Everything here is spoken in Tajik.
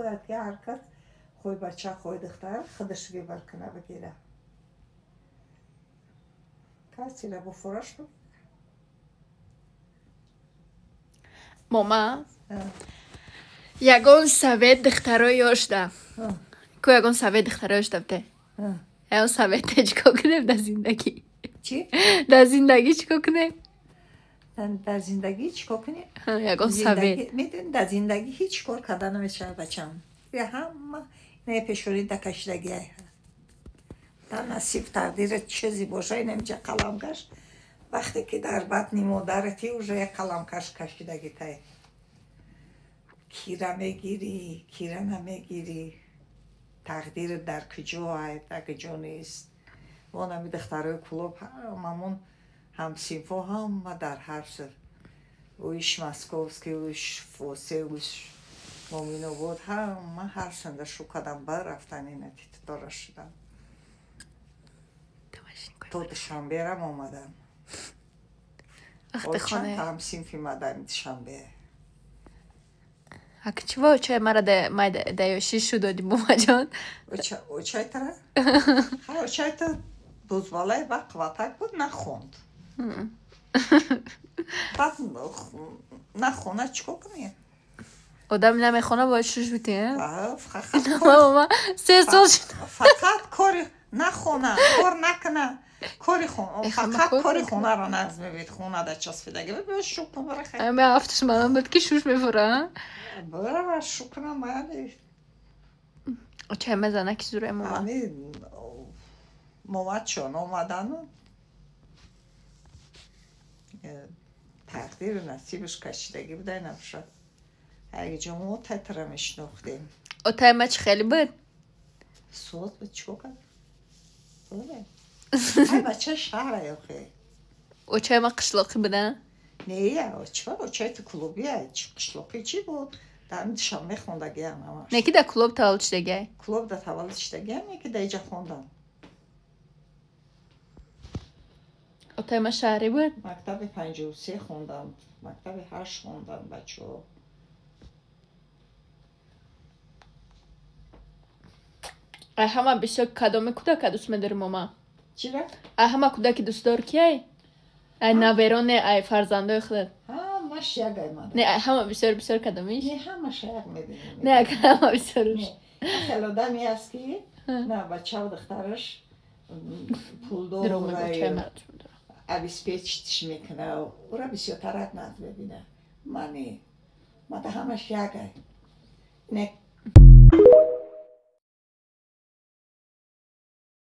Бояд ки ҳар кас хой бача, хой духтар худаш выбор куна, бигира. Касира буфураш. Мома, ягон совет духтарои ёшда. Ку ягон совет духтарои ёшда бте. Ягон совет чӣ кор кунем дар зиндагӣ? Чӣ? Дар зиндагӣ чӣ кор кунем? Дар зиндагӣ чӣ кор кунем? Ягон совет. Медонӣ, дар зиндагӣ ҳеҷ кор карда намешавад, бачам. Ҳама не пешонӣ да кашидагӣ. Дар насиб тақдират чизе боша, инамҷа қаламкаш. Вақте ки дар батни модарати уже як қаламкаш кашидагӣ тай. Кира мегирӣ, кира намегирӣ. Тақдират дар куҷо ай, дар куҷо нест. Вон ами духтарои клуб ҳамамон ҳамсинфо ҳама дар ҳар сир. Уиш Московский, уиш Фосе, уиш Моминобод, ҳама ҳар синда шу кадам бар рафтан ина титдора шудан. То Душанберам омадан. Чанд ҳамсинфи ма дар Душанбе. Ак чиво очай мара да ёшӣ шу додӣ, момаҷон? Очай тара? Ха, очай та бузбалай ба қувватак буд, нахонд. Баъд нахона, чӣ кор кунӣ? Одам намехона, бояд шуш битӣ? Мама, 3 сол шуд. Фақат кори нахона, кор накуна, кори фақат кори хонаро нағз мебид, хонада часпидаги шу кун. Ама афташ маълум буд, ки шуш мефура. Бара шу кунам майали. Очай ма занаки зуре, мама. Ами момадшон омадану тақдиру насибаш кашидагӣ буда, набошад. Ягиҷо мо отайтара мешинохтем. Отай ма чӣ хеле буд? Соз буд, чӣ кор кард? Ай бача шаҳра ёхе. Очай ма қишлоқӣ буда? Не, чӣ, очай ту клубия, қишлоқӣ чӣ буд? Дар Душанбе хондагиам ҳамаш. Не ки дар клуб таваллуд шудагиай? Клуб да таваллуд шудагиам, не ки дар иҷа хондам. Отай ма шаҳрӣ буд? Мактаби 53 хондам, мактаби 8 хондам, бачаҳо. Ай ҳама бисёр кадоми кӯдака дӯст медорӣ, мома? Чира? Ай ҳама кӯдаки дӯстдор кияй? Ай навероне, ай фарзандои худат. Ҳамаш як ай ман. Не, ай ҳама бисёр бисёр кадомиш? Не, ҳамаш як мебинем. Не, агар ҳама бисёрш. Хеле одаме аст, ки на бачаву духтараш пулдор, обеспечить ш мекуна, ура бисёртарак нағз мебина. Ман не, мада ҳамаш як ай. Не